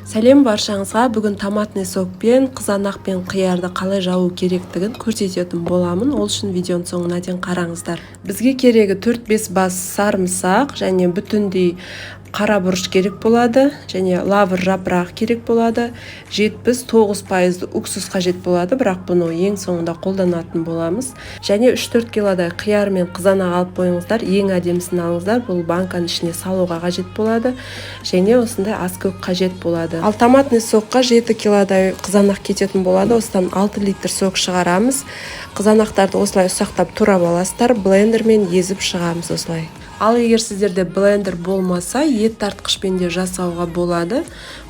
Сәлем баршаңызға. Бүгін томатный сок пен қызанақ пен қиярды қалай жабу керектігін көрсететін боламын. Ол үшін видеоның соңына дейін қараңыздар. Бізге керегі 4-5 бас сарымсақ және бүтіндей қара бұрыш керек болады, және лавр жапырағы керек болады, 79% уксус қажет болады, бірақ бұны ең соңында қолданатын боламыз. Және 3-4 килодай қияр мен қызанақ алып қойыңыздар, ең әдемісін алыңыздар, бұл банканың ішіне салуға қажет болады, және осындай аскөк қажет болады. Ал томатный сокқа 7 килодай қызанақ кететін болады, осыдан 6 литр сок шығарамыз. Қызанақтарды осылай ұсақтап турап аласыздар, блендермен езіп шығамыз осылай. Ал егер сіздерде блендер болмаса, ет тартқышпен де жасауға болады.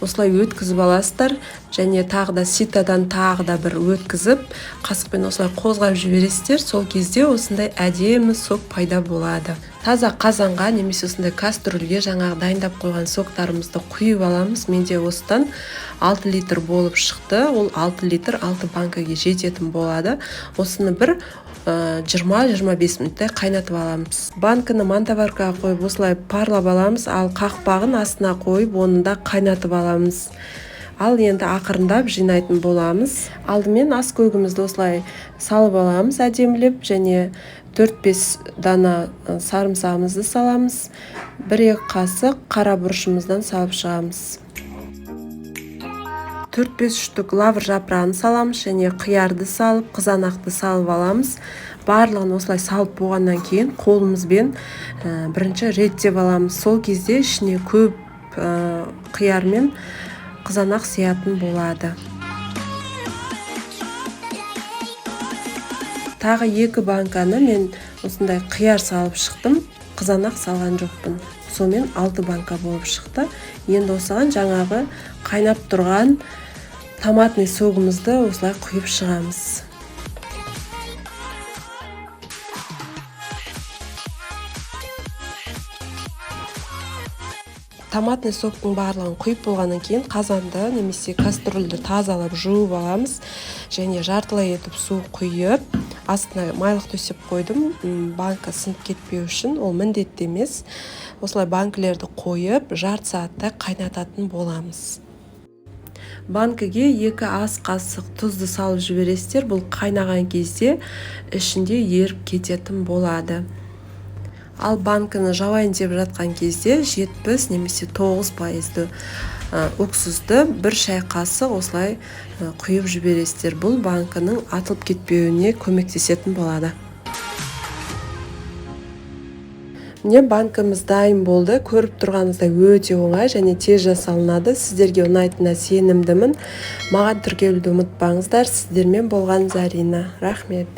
Осылай өткізіп аласыздар, және тағы да ситадан тағы да бір өткізіп, қасықпен осылай қозғап жібересіздер. Сол кезде осындай әдемі сок пайда болады. Таза қазанға немесе осындай кастрюльге жаңағы дайындап қойған соктарымызды құйып аламыз. Менде осыдан 6 литр болып шықты. Ол 6 литр 6 банкаге жететін болады. Осыны бір 20-25 минуттай қайнатып аламыз. Банканы мантоваркаға қойып осылай парлап аламыз, ал қақпағын астына қойып оны да қайнатып аламыз. Ал енді ақырындап жинайтын боламыз. Алдымен ас көгімізді осылай салып аламыз әдемілеп, және 4-5 дана сарымсағымызды саламыз, 1-2 қасық қара бұрышымыздан салып шығамыз. 4-5 штук лавр жапырағын саламыз және қиярды салып, қызанақты салып аламыз. Барлығын осылай салып болғаннан кейін қолымызбен бірінші реттеп аламыз. Сол кезде ішіне көп қияр мен қызанақ сиятын болады. Тағы 2 банканы мен осындай қияр салып шықтым, қызанақ салған жоқпын. Сонымен 6 банка болып шықты. Енді осыған жаңағы қайнап тұрған томатный согымызды осылай құйып шығамыз. Томатный соктың барлығын құйып болғаннан кейін қазанды немесе кастрюльді тазалап жуып аламыз және жартылай етіп су құйып, астына майлық төсеп қойдым, банка сынып кетпеу үшін, ол міндетті емес. Осылай банкілерді қойып, жарты сағаттай қайнататын боламыз. Банкіге 2 ас қасық тұзды салып жібересіздер, бұл қайнаған кезде ішінде еріп кететін болады. Ал банкіні жабайын деп жатқан кезде 70 немесе 9% уксусты 1 шай қасық осылай құйып жібересіздер. Бұл банкінің атылып кетпеуіне көмектесетін болады. Міне, банкіміз дайын болды. Көріп тұрғаныңыздай өте оңай және тез жасалынады. Сіздерге ұнайтынына сенімдімін. Маған тіркелуді ұмытпаңыздар. Сіздермен болған Зарина. Рахмет.